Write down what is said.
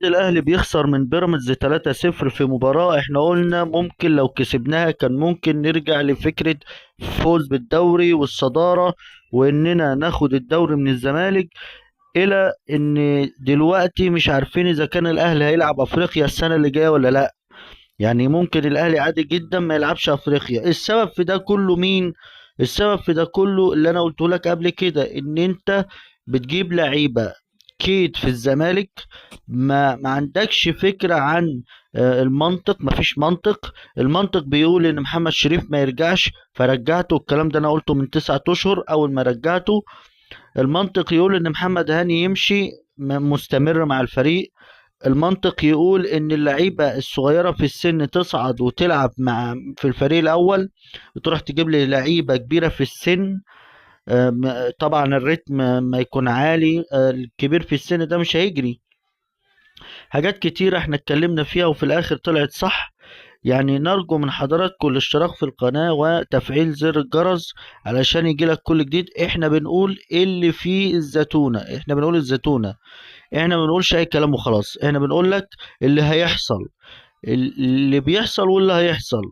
الأهلي بيخسر من بيراميدز 3-0 في مباراة احنا قلنا ممكن لو كسبناها كان ممكن نرجع لفكرة فوز بالدوري والصدارة وإننا ناخد الدوري من الزمالك، إلى إن دلوقتي مش عارفين إذا كان الأهلي هيلعب أفريقيا السنة اللي جاية ولا لأ. يعني ممكن الأهلي عادي جدا ما يلعبش أفريقيا. السبب في ده كله مين؟ السبب في ده كله اللي أنا قلته لك قبل كده، إن أنت بتجيب لعيبة كيد في الزمالك، ما عندكش فكرة عن المنطق، ما فيش منطق. المنطق بيقول إن محمد شريف ما يرجعش، فرجعته. الكلام ده أنا قلته من 9 أشهر أول ما رجعته. المنطق يقول إن محمد هاني يمشي، مستمر مع الفريق. المنطق يقول إن اللعيبة الصغيرة في السن تصعد وتلعب في الفريق الأول، وتروح تجيب لي لعيبة كبيرة في السن. طبعا الريتم ما يكون عالي، الكبير في السن ده مش هيجري. حاجات كتيرة احنا اتكلمنا فيها وفي الآخر طلعت صح. نرجو من حضراتكم الاشتراك في القناة وتفعيل زر الجرس علشان يجيلك كل جديد. احنا بنقول اللي فيه الزتونة، احنا بنقول الزتونة، احنا ما بنقولش اي كلام وخلاص. احنا بنقول لك اللي هيحصل، اللي بيحصل واللي هيحصل.